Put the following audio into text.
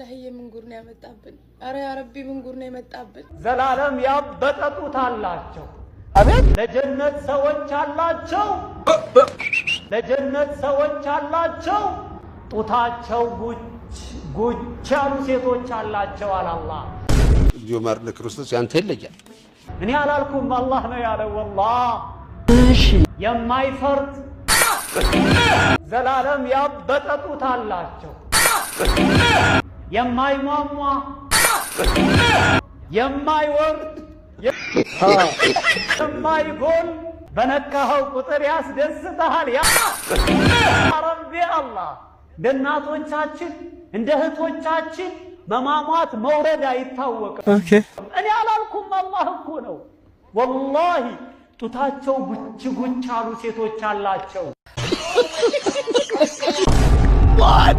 አላህዬ፣ ምን ጉድ ነው ያመጣብን? አረ ያ ረቢ፣ ምን ጉድ ነው የመጣብን? ዘላለም ያበጠ ጡት አላቸው። አቤት። ለጀነት ሰዎች አላቸው። ለጀነት ሰዎች አላቸው። ጡታቸው ጉች ጉች ያሉ ሴቶች አላቸው አለ አላህ። እግዚኦ መሐረነ ክርስቶስ፣ ያንተ ይለያል። እኔ አላልኩም፣ አላህ ነው ያለው። ወላሂ የማይፈርጥ፣ ዘላለም ያበጠ ጡት አላቸው። የማይሟሟ፣ የማይወርድ፣ የማይጎል፣ በነካኸው ቁጥር ያስደስትሃል። ያ ረቢ አላህ፣ እንደ እናቶቻችን፣ እንደ እህቶቻችን መማሟት መውረድ አይታወቅም። እኔ አላልኩም፣ አላህ እኮ ነው። ወላሂ ጡታቸው ጉች ጉች አሉ ሴቶች አላቸው። What?